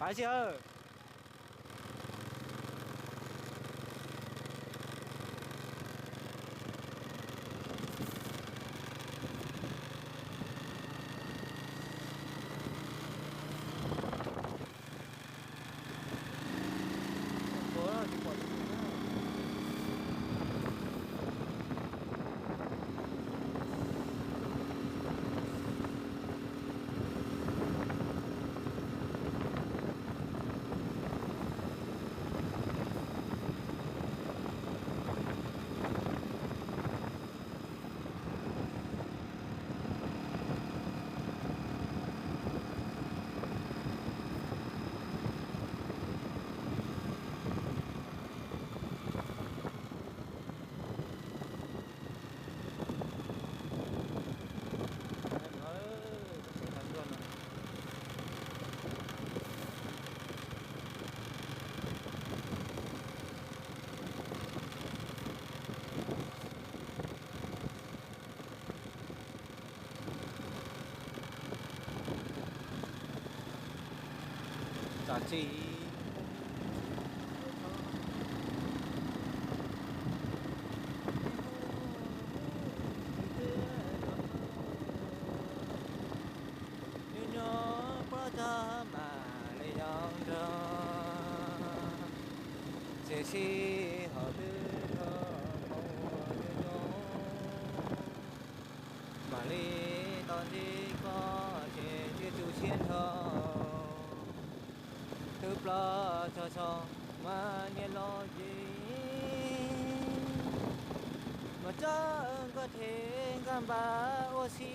Pais xwb. Txawm tsis nyob nyob plaub tog mam li zoo nrog, tiam sis ho twb dhau ua nyob nyob. Mam li tau ntsib koj ces twb tu siab nrho, twb plaub tog tso mas niam los ces mas txawj nkoj them nkaj npab ua si,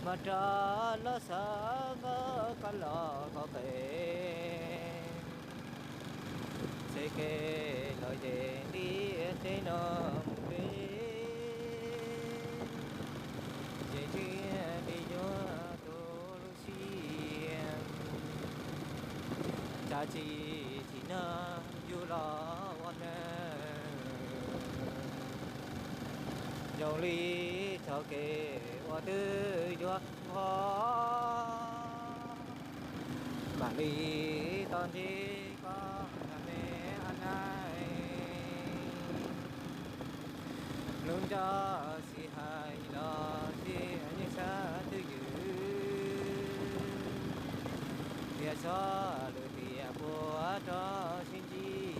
mas rov los xav nkoj koj los koj qe. Txoj kev los ces ntiaj teb no mus li, ces thiaj li yuav tu lub siab. Txawm tsis tsim nyog yus los ua neej, zoo li txoj kev uas twb yuav npog. Mam li tau ntsib koj na me a nai, lub ncauj xis hais los tsis yeej sab twj ywm, tias txhob lwm tiam puas rau sib ntsib.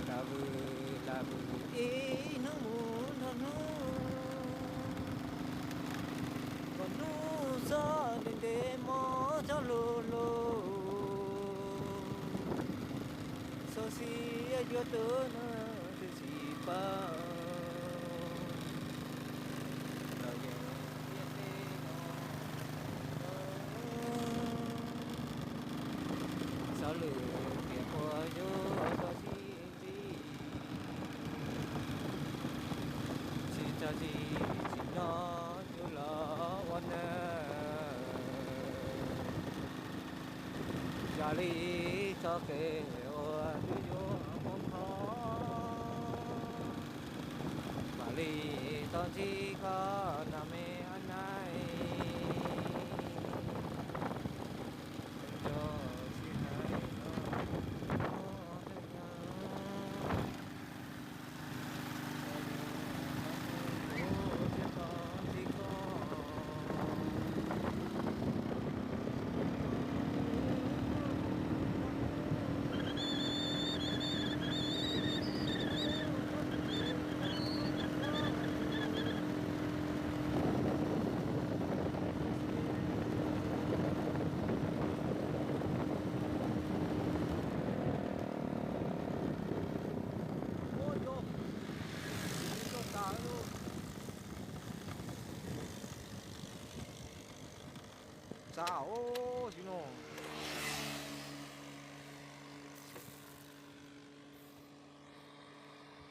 Lam vwm lam vwm ib hnub mus nrog hnub, kom hnub txog ntev ntev hmo txog lug lug, xyov xim yuav tu no twb tsis paub. Los yeej ntiaj teb no, xav lwm tiam puas yuav tau sib ntsib, tsis txawj tsis tsim nyog yus los ua neej. Yog li txoj kev uas twb yuav npog npog, mam li tau ntsib koj na me a nai. Nco sib hais los, Txav os, xyov no.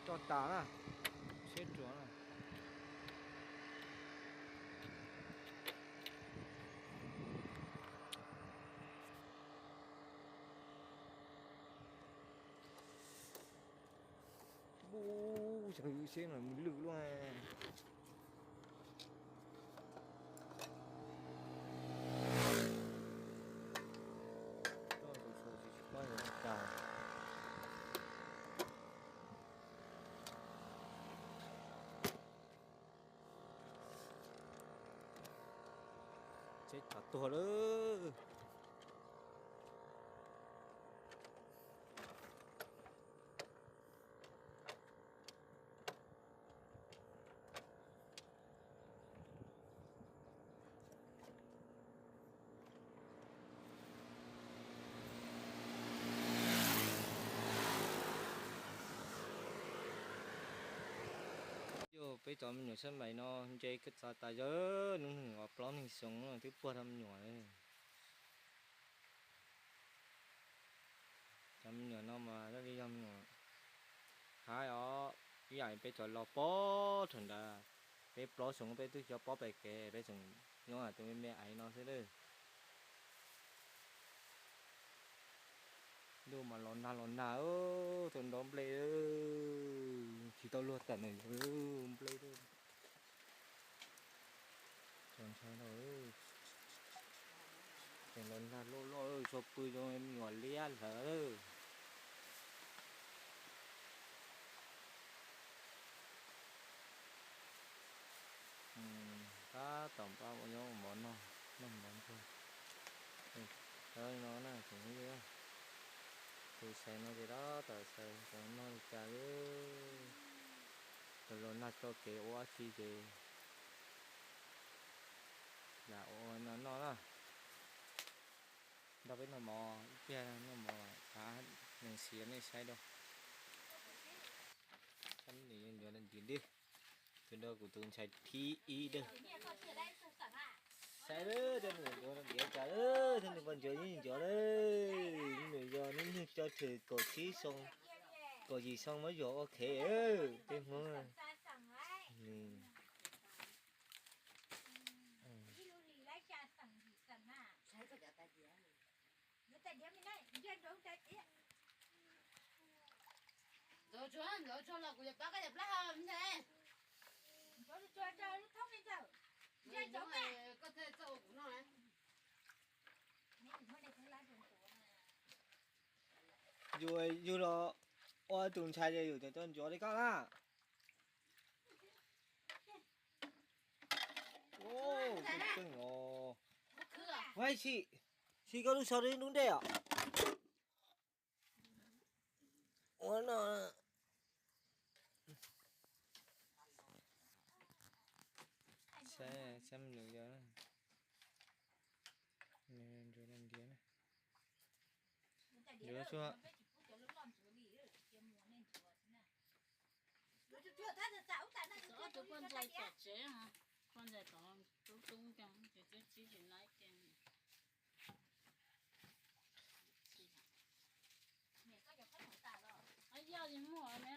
Tso tas na, seb ruam na. Bub, xyov seb no mus lwj luaj. Peb tsov tuag lawm. Yog peb cov me nyuam sab npaim no ntse kawg txav tas zog, hnub nyoog uas plaub neeg xyoo twb puag tau me nyuam. Cov me nyuam no mas yog li yog me nyuam haib os, ib yam peb cov los pob rau nrad, peb plaub xyoo peb twb cov pob pem kev peb tseem nyob tus me me aiv no xwb lawm. Ntuj mas los nag los nag, tau nrov nplej, tsis tau luag tawm nws nplej. Txaus ntshai no, tseem los nag loj loj, tso pw zoo me nyuam liab hlawv. Tab tom npaj ua zaub ua mov noj, noj mov ntxuag. Tawm no na, tseem ib, tus xaiv no ces tab tom xaiv tseem noj li cas li. Tau los nag tso kev ua dab tsi ces lam ua no noj na. Nrog peb noj mov ib pliag, noj mov xav neeg xiav nej saib dua. Sab nws yuav ncuav ntiav dib, tus no kuv tus ntxhais thib ib dawb. Saib lawm, cov nws ncuav ntiav cas lawm, cov nws pos ncuav yeej ncuav lawm. Nws yog nws neeg cov thwm kaum tsib xyoo, kaum yim xyoo muab yog ua khev tej Hmoob. Yus, yus los ua tus ntxhais ces yus cov cov ncuav li koj na. Ua si, si koj lub so lub nreb os. Ua no. Saib, saib me nyuam yau na. Ncuav ntiav na. Ncuav xwb. Ob tug poj ntxoog tom tsev, poj ntxoog tom tub tub ces tub tsis nai ces. Yog li muaj ne.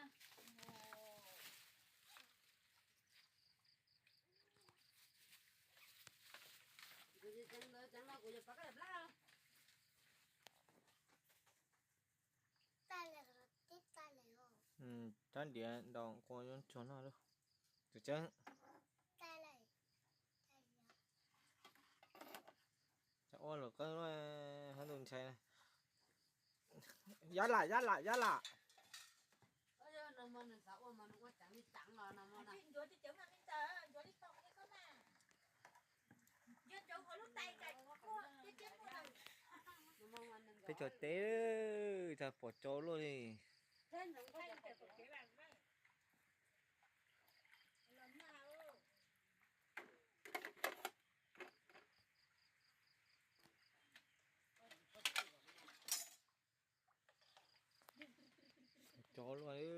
Rab ntiav ntaus qua yuav tsuag noj lawm. Tseeb. Ua luam qeeb hab tus ntxhais. Yab lam, yab lam, yab lam. Peb cov teb tag pom tsau luaj li. Tsau luaj li.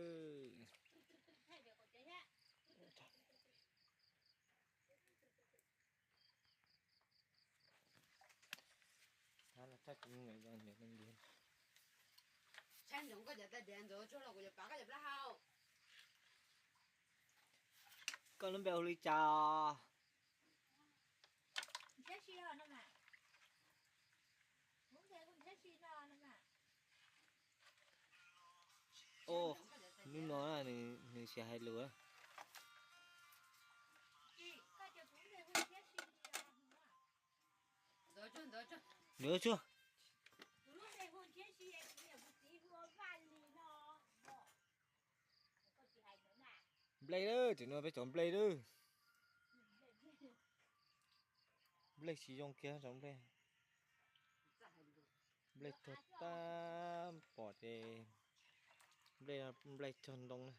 Koj lub npe hu li cas? Ub, hnub no nws tsis hais lus. Nws tsuag. Nplej lawm, tseem no peb cov nplej lawm. Nplej tsis zoo kiag cov nplej. Nplej tuag tag pom ces nplej, nplej cog ntoo na.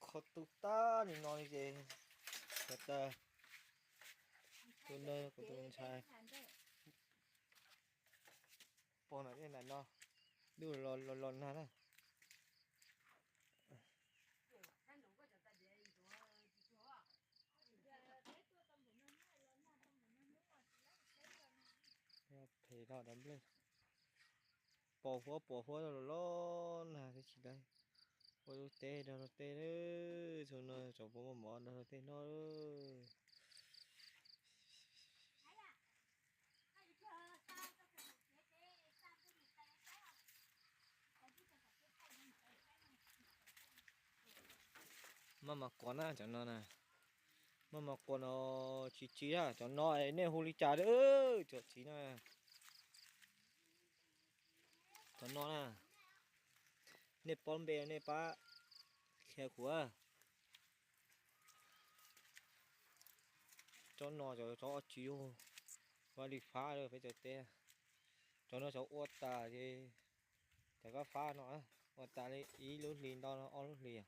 Kho tu tag li no li ces, tas, tus neeg kuv tus ntxhais pog na, tej ntawm no, ntuj los los nag na. Phem los dav nplej, pos huab pos huab los los nag tsis dai. Ua lub teb dag luag tej, txhua no tsoom puas muaj mov dag luag tej noj. Maj mam quas na cov no na, maj mam quas no tsis tsis na, cov no nej hu li cas, cov txiv na. Cov no na, nej paub npe nej pab qhia kuv. Cov no cov, cov tsis yog ua li fab peb cov teb. Cov no cov ua tas ces, cov fab fab no, ua tas li ib lub hlis ntau no ob lub hlis.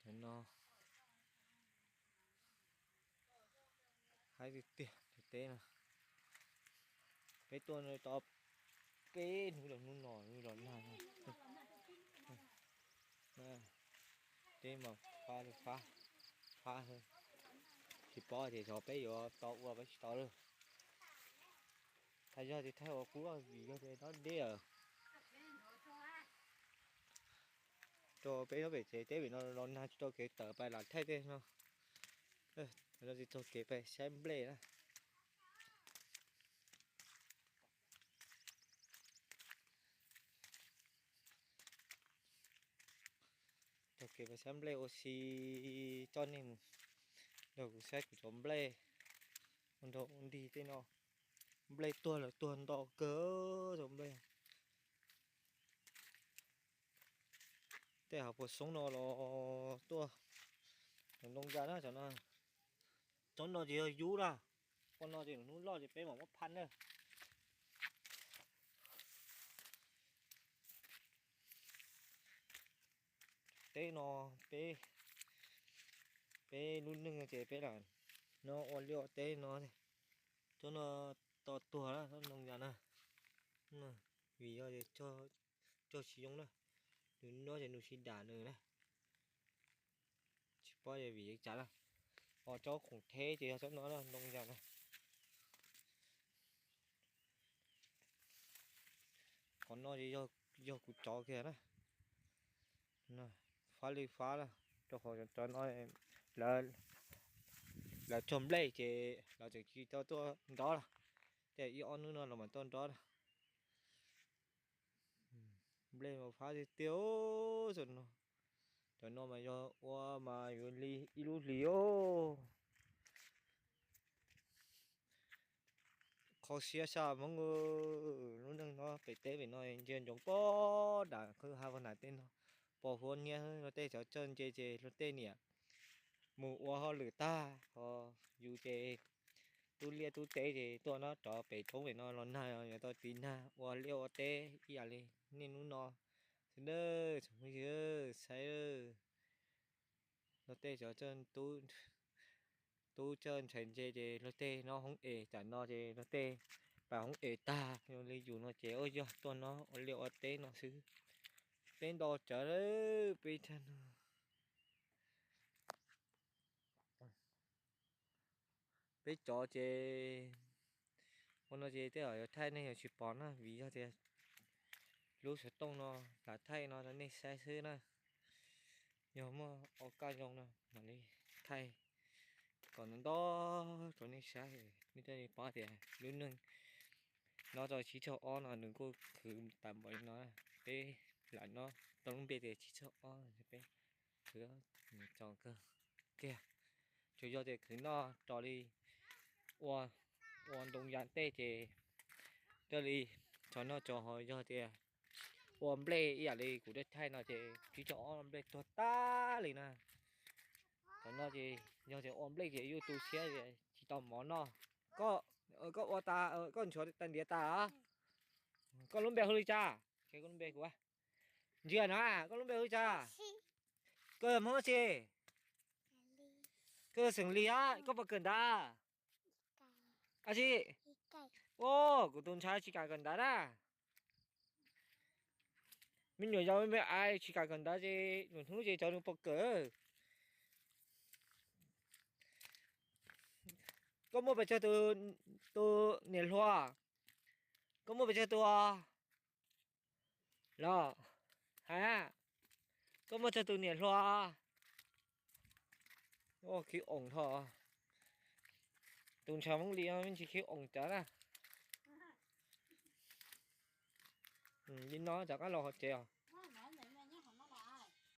Cov no haib tiag tiag cov teb no. Peb tuaj no tau peb hnub los hnub no los nag. Teb mas fab li fab, fab, tsis paub tias xyov peb yuav tau ua peb tsis tau lawm. Thaij yog tias thaij ua kub vim yog tias dob deb lawm. Rau peb lub pem tsev teb vim no los nag tsis tau kev tawm pais lam thaij tej no. Los tsis tau kev pais saib nplej na. Tau kev pais saib nplej ua si, coj nej mus nrog kuv saib kuv cov nplej ua nrog ua nrig tej no. Nplej tuag lawm tuag ntau kawg cov nplej. Tej hav puas xoob no los tuaj, cov ntoo ya na cov no. Cov no ces yog yub na, ua no ces hnub loj ces peb mam muab phaj na. Teb no peb, peb lub neej ces peb lam no ua liaj ua teb no. Cov no to tuag na, cov ntoo ya na, vim yog cog tsis zoo na, nws nyob ces nws sib dam nws na. Tsis paub vim li cas na. Ho cov khoom theb ces yog cov no na, ntoo ya na. Qhov no ces yog kuv cov kiag na. Fab li fab na, rau qhov cov no lawv cog nplej ces lawv tseem tsis tau tuaj nrov lawm, ces ib ob hnub no los mam tuaj nrov na. Nplej mas fab tiag tiag. Cov no, cov no mas yog ua mas yuav li ib lub hlis os. Kho siab saj Hmoob, lub neej no pem teb pem no ntsia ntsoov pog dam qhwv hav pog nam tej no, pos huab niab luag tej cov coj nce ces luag tej niam mus ua hauj lwm tag ho yus ces tub liaj tub teb ces tuaj nyob rov pem roob pem no los nag yuav tau tiv nag ua liaj ua teb ib yam li niaj hnub no xwb na. Tsoom phooj ywg saib, luag tej cov tub coj ntshai ntse ces luag tej nyob hoob es tam no ces luag tej pais hoob es tag, zoo li yus no ces ua yog tuaj nyob ua liaj ua teb no xwb. Peb ntau tsawv peb thaj no. Peb cov ces ua no ces tej zaum yuav thaij nej yuav tsis pom na vim yog tias lub xov tooj no lam thaij no rau nej saib xwb na. Yog muaj ua kaj zoo no mam li thaij kom ntau ntau rau nej saib, nej thiaj li paub tias lub neej nyob rau tsib caug ob no nws kuj khwv tas npaum li no. Peb lam nyob tau lub npe tias tsib caug ob, peb khwv tso kawg kiag. Tsuas yog tias khwv noj tso li ua, ua ntoo ya tej ces thiaj li tso noj tso haus, yog tias ua nplej ib yam li kuv thaij no ces tsib caug ob nplej tuag tag li na. Tam no ces yog tias ua nplej ces yuav tu siab tsis tau mov noj. Koj, koj ua tas, koj nchuav tais ntiav tas. Koj lub npe hu li cas? Koj lub npe kuv ntsia na, koj lub npe hu li cas? Koj yog Hmoob dab tsi? Koj yog xeem Lis a, koj puas kawm ntawv? Ab tsi, kuv tus ntxhais tsis kam kawm ntawv na. Me nyuam yaus me me ais tsis kam kawm ntawv ces lwm hnub ces cov nws puas kawm. Koj muaj pes tsawg tus niam hluas? Koj muaj pes tsawg tus? Los hais, koj muaj tsawg tus niam hluas? Khib oos tho. Tus ntxhais Hmoob Lis me ntsis khib oos cov na. Li no rov qab los hauv tsev os.